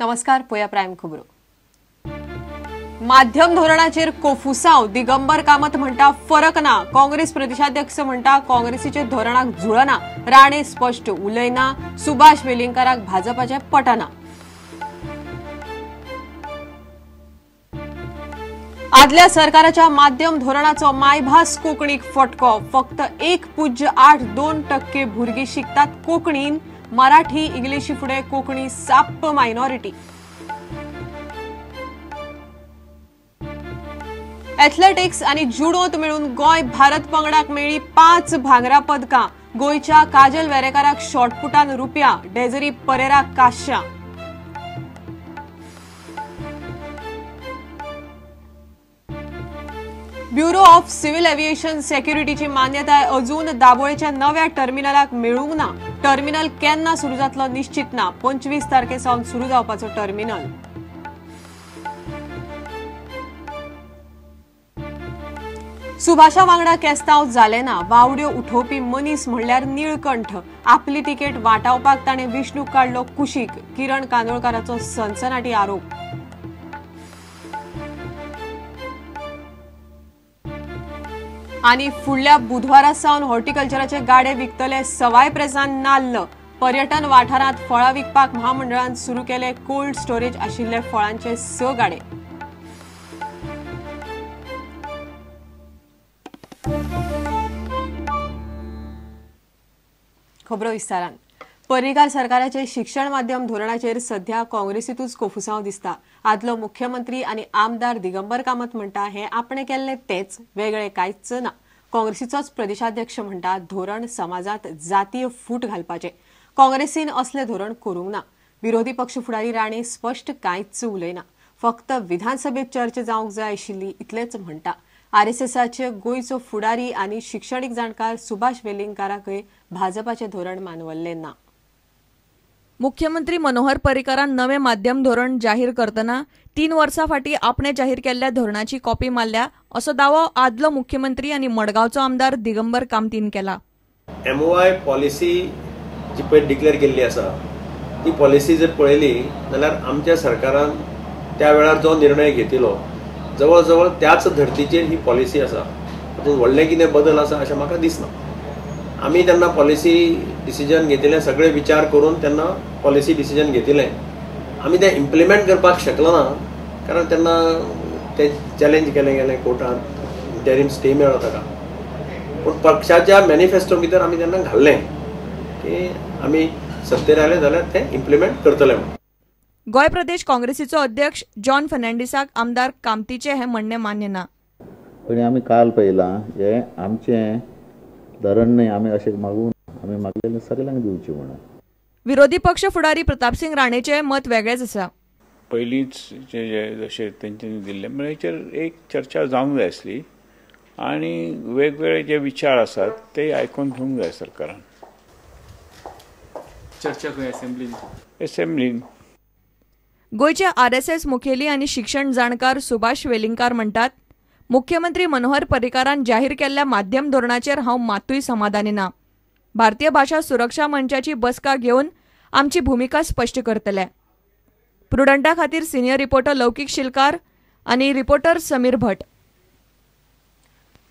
नमस्कार, पळया प्रायम खबरो. माध्यम धोरणाचेर कोफुसांव, दिगंबर कामत म्हणटा फरक ना. काँग्रेस प्रदेशाध्यक्ष म्हणटा काँग्रेसीचे धोरणाक जुळना. राणे स्पष्ट उलयना. सुभाष वेलिंगकाराक भाजपाचे पटना. आदल्या सरकाराच्या माध्यम धोरणाचो मायभास कोंकणीक फटको. फक्त 1.82% भुरगीं शिकतात कोंकणीन. मराठी इंग्लिशी फुडें कोंकणी साप्प मायनॉरिटी. एथलेटिक्स आनी जुडोंत मेळून गोंय भारत पंगडाक मेळ्ळी 5 भांगरा पदकां. गोंयच्या काजल वेरेकाराक शॉटपुटान रुपया, डेजरी परेरा काश्या. ब्युरो ऑफ सिव्हिल एव्हिएशन सेक्युरिटीची मान्यताय अजून दाबोळेच्या नव्या टर्मिनलाक मेळूंक ना. टर्मिनल केन्ना सुरू जातलो निश्चित ना. 25 तारखे सावन सुरू जावपाचो टर्मिनल. सुभाषा वांगडा केस्तांव जालें ना. बावड्यो उठोवपी मनीस म्हणल्यार निळकंठ. आपली तिकेट वाटावपाक ताणें विष्णूक काडलो कुशीक. किरण कांदोळकाराचो सनसनाटी आरोप. आनी फुडल्या बुधवारा सावन हॉर्टिकल्चराचे गाडे विकतले सवाय प्रेसान नाल्ल. पर्यटन वाठारांत फळां विकपाक महामंडळान सुरू केले कोल्ड स्टोरेज आशिल्ले फळांचे 6 गाडे. खबरो विस्तारान. पर्रीकार सरकाराचे शिक्षण माध्यम धोरणाचेर सध्या काँग्रेसीतूच कोफुसांव दिसता. आदलो मुख्यमंत्री आनी आमदार दिगंबर कामत म्हणटा हे आपणे केल्ले तेच, वेगळे कांयच ना. काँग्रेसीचोच प्रदेशाध्यक्ष म्हणटा धोरण समाजात जातीय फूट घालपाचे. काँग्रेसीन असले धोरण करूंक ना. विरोधी पक्ष फुडारी राणे स्पष्ट कांयच उलयना. फक्त विधानसभेत चर्चा जावंक जाय आशिल्ली इतलेच म्हणटा. आरएसएसाचे गोंयचो फुडारी आनी शिक्षणीक जाणकार सुभाष वेलिंगकाराकय भाजपाचे धोरण मानवल्ले ना. मुख्यमंत्री मनोहर पर्रीकारान नवे माध्यम धोरण जाहीर करतना 3 वर्सां फाटीं आपणे जाहीर केल्ल्या धोरणाची कॉपी मारल्या असो दावो आदलो मुख्यमंत्री आनी मडगांवचो आमदार दिगंबर कामतीन केला. एमओआय पॉलिसी जी पळय डिक्लेअर केल्ली आसा ती पॉलिसी जर पळयली जाल्यार आमच्या सरकारान त्या वेळार जो निर्णय घेतिलो जवळ जवळ त्याच धर्तीचेर ही पॉलिसी आसा. तातूंत व्हडलें कितें बदल आसा अशें म्हाका दिसना. आमी तेन्ना पॉलिसी डिसिजन घेतिल्लें, सगळे विचार करून तेन्ना पॉलिसी डिसिजन घेतिल्लें. आमी तें इम्प्लिमेंट करपाक शकलो ना कारण तेन्ना तें चॅलेंज केलें गेलें कोर्टांत, इंटरीम स्टे मेळ्ळो ताका. पूण पक्षाच्या मॅनिफेस्टो भितर आमी तेन्ना घाल्लें की आमी सत्तेर आयले जाल्यार तें इम्प्लिमेंट करतले म्हणून. गोंय प्रदेश काँग्रेसीचो अध्यक्ष जॉन फर्नांडीसाक आमदार कामतीचें हें म्हणणें मान्य ना. पण आमी काल पळयलां हें आमचें धरण न्हय, आमी अशें मागून आमी मागलेलें सगल्यांक दिवचें म्हणून. विरोधी पक्ष फुडारी प्रतापसिंग राणेचें मत वेगळेंच आसा. पयलींच जे जशें तेंच्यांनी दिल्लें म्हळ्यार हेचेर एक चर्चा जावंक जाय आसली आनी वेगवेगळे जे विचार आसात ते आयकून घेवंक जाय सरकारान. चर्चा खंय? असेंब्लीन. असेंब्लीन. गोंयचे आरएसएस मुखेली आनी शिक्षण जाणकार सुभाष वेलिंगकार म्हणटात मुख्यमंत्री मनोहर पर्रीकारान जाहीर केल्ल्या माध्यम धोरणाचेर हांव मातूय समाधानी ना. भारतीय भाशा सुरक्षा मंचाची बसका घेवन आमची भुमिका स्पश्ट करतले. प्रुडंटा खातीर सिनियर रिपोर्टर लौकीक शिलकार आनी रिपोर्टर समीर भट.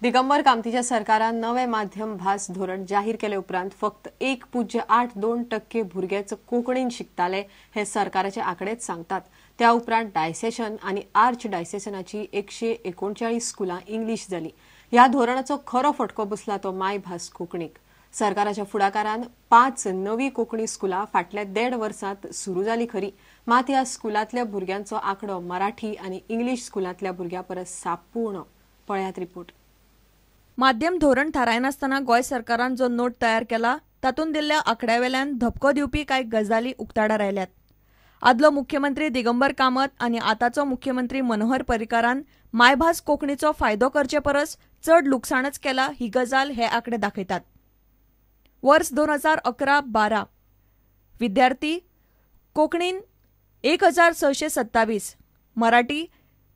दिगंबर कामतीच्या सरकारान नवे माध्यम भास धोरण जाहीर केले उपरांत फक्त 1.82% भुरगेच कोंकणीन शिकताले हे सरकाराचे आंकडेच सांगतात. त्या उपरांत डायसेशन आनी आर्च डायसेशनाची 139 स्कुलां इंग्लीश जाली. ह्या धोरणाचो खरो फटको बसला तो मायभास कोंकणीक. सरकाराच्या फुडाकारान 5 नवी कोंकणी स्कुलां फाटल्या 1.5 वर्सांत सुरू जाली खरी, मात ह्या स्कुलांतल्या भुरग्यांचो आंकडो मराठी आनी इंग्लीश स्कुलांतल्या भुरग्यां परस साप्प उणो. पळयात रिपोर्ट. माध्यम धोरण थारायनासतना गोंय सरकारान जो नोट तयार केला तातूंत दिल्ल्या आंकड्यावेल्यान धपको दिवपी कांय गजाली उक्ताडार आयल्यात. आदलो मुख्यमंत्री दिगंबर कामत आनी आतांचो मुख्यमंत्री मनोहर पर्रीकारान मायभास कोंकणीचो फायदो करचे परस चड लुकसाणच केला ही गजाल हे आंकडे दाखयतात. वर्स 2011-12 विद्यार्थी कोंकणीन 1627, मराठी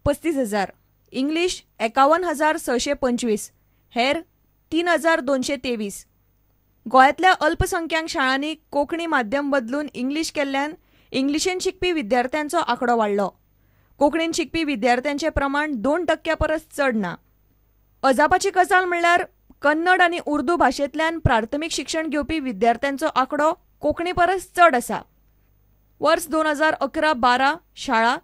35,000, इंग्लीश 51,625, हेर 3,223. गोंयांतल्या अल्पसंख्याक शाळांनी कोंकणी माध्यम बदलून इंग्लीश केल्ल्यान इंग्लिशीन शिकपी विद्यार्थ्यांचो आंकडो वाडलो. कोंकणीन शिकपी विद्यार्थ्यांचें प्रमाण 2% परस चड ना. अजापाची गजाल म्हणल्यार कन्नड आनी उर्दू भाशेंतल्यान प्राथमीक शिक्षण घेवपी विद्यार्थ्यांचो आंकडो कोंकणी परस चड आसा. वर्स 2011-12 शाळा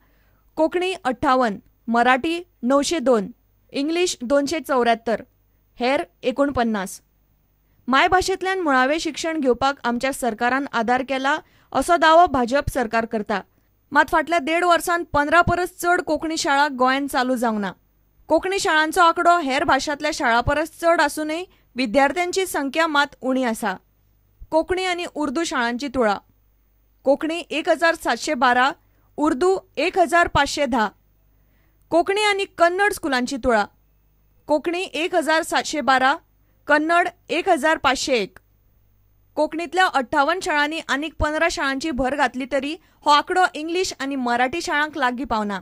कोंकणी 58, मराठी 902, इंग्लीश 274, हेर 49. मायभाशेंतल्यान मुळावें शिक्षण घेवपाक आमच्या सरकारान आदार केला असो दावो भाजप सरकार करता. मात फाटल्या 1.5 वर्सांत 15 परस चड कोंकणी शाळा गोंयांत चालू जावंक ना. कोंकणी शाळांचो आंकडो हेर भाशांतल्या शाळां परस चड आसूनय विद्यार्थ्यांची संख्या मात उणी आसा. कोंकणी आनी उर्दू शाळांची तुळा. कोंकणी 1712, उर्दू 1510. कोंकणी आनी कन्नड स्कुलांची तुळा. कोंकणी 1712, कन्नड 1501. कोंकणीतल्या 58 शाळांनी आनीक 15 शाळांची भर घातली तरी हो आंकडो इंग्लीश आनी मराठी शाळांक लागीं पावना.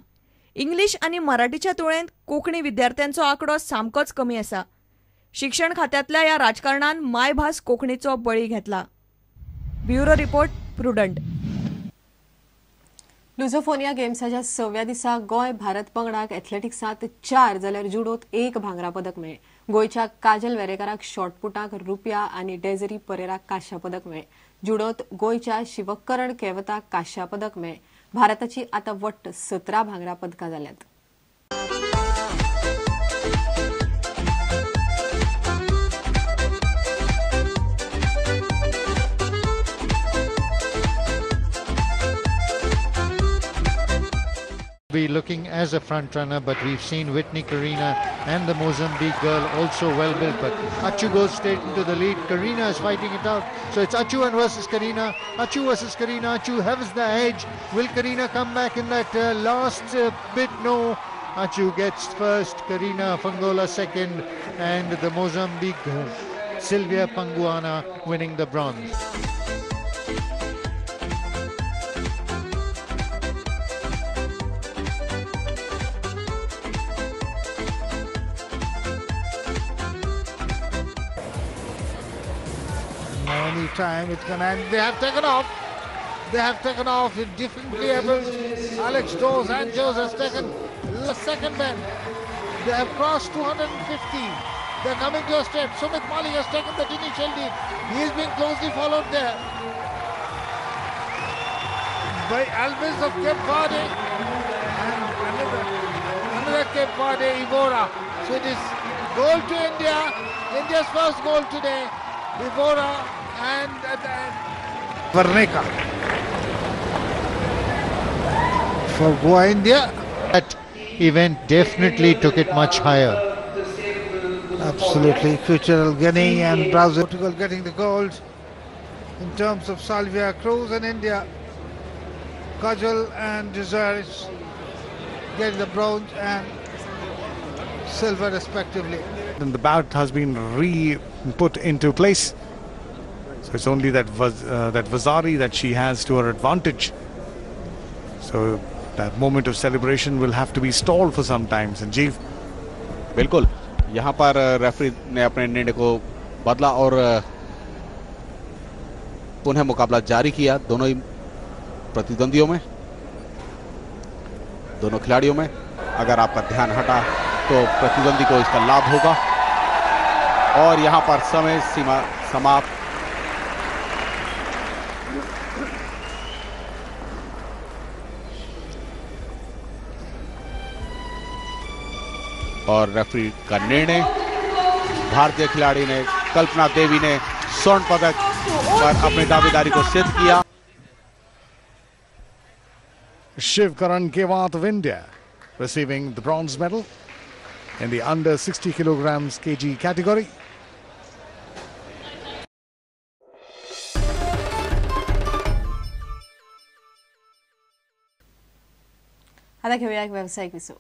इंग्लीश आनी मराठीच्या तुळेंत कोंकणी विद्यार्थ्यांचो आंकडो सामकोच कमी आसा. शिक्षण खात्यांतल्या ह्या राजकारणान मायभास कोंकणीचो बळी घेतला. Bureau report, Prudent. Lusofonia गेम्साच्या 6व्या दिसा गोंय भारत पंगडाक एथलेटिक्सांत 4 जाल्यार जुडोत 1 भांगरा पदक मेळ्ळें. गोंयच्या काजल वेरेकाराक शॉटपुटाक रुपया आनी डेजरी परेराक कांश्या पदक मेळ्ळें. जुडोत गोंयच्या शिवकरण केवताक कांश्या पदक मेळ्ळें. भारताची आतां वट्ट 17 भांगरा पदकां जाल्यात. Be looking as a front runner, but we've seen Whitney Karina and the Mozambique girl also well built, but Achu goes straight into the lead. Karina is fighting it out, so it's Achu and versus Karina, Achu versus Karina. Achu has the edge. Will Karina come back in that last bit? No. Achu gets first, Karina Fangola second, and the Mozambique Sylvia Panguana winning the bronze. Any time it can end. They have taken off. They have taken off differently able. Alex Dos Anjos has taken the second man. They have crossed 250. They're coming to a step. Sumit Malik has taken the initial lead. He is being closely followed there by Alves of Cape Verde and another Cape Verde, Ivora. So it is goal to India. India's first goal today. Ivora and Varneka for Goa India. That event definitely took it much higher. Absolutely. Equatorial Guinea and Brazil. Portugal getting the gold in terms of Salvia Cruz, and India, Kajal and Desires getting the bronze and silver respectively. And the bout has been re-put into place. So it's only that that Vazari that she has to her advantage. So that moment of celebration will have to be stalled for some time. Sanjeev. बिल्कुल, यहाँ पर referee ने अपने निर्णय को बदला और पुनः मुकाबला जारी किया दोनों ही प्रतिद्वंदियों में, दोनों खिलाड़ियों में। अगर आपका ध्यान हटा तो प्रतिद्वंदी को इसका लाभ होगा। और यहाँ पर समय सीमा समाप्त। और रेफरी का निर्णय, भारतीय खिलाड़ी ने, कल्पना देवी ने स्वर्ण पदक पर अपनी दावेदारी को सिद्ध किया। Shivkaran Kewat of India receiving the bronze medal in the under 60 kilograms kg category. आता घेऊया एक व्यावसायिक विसव.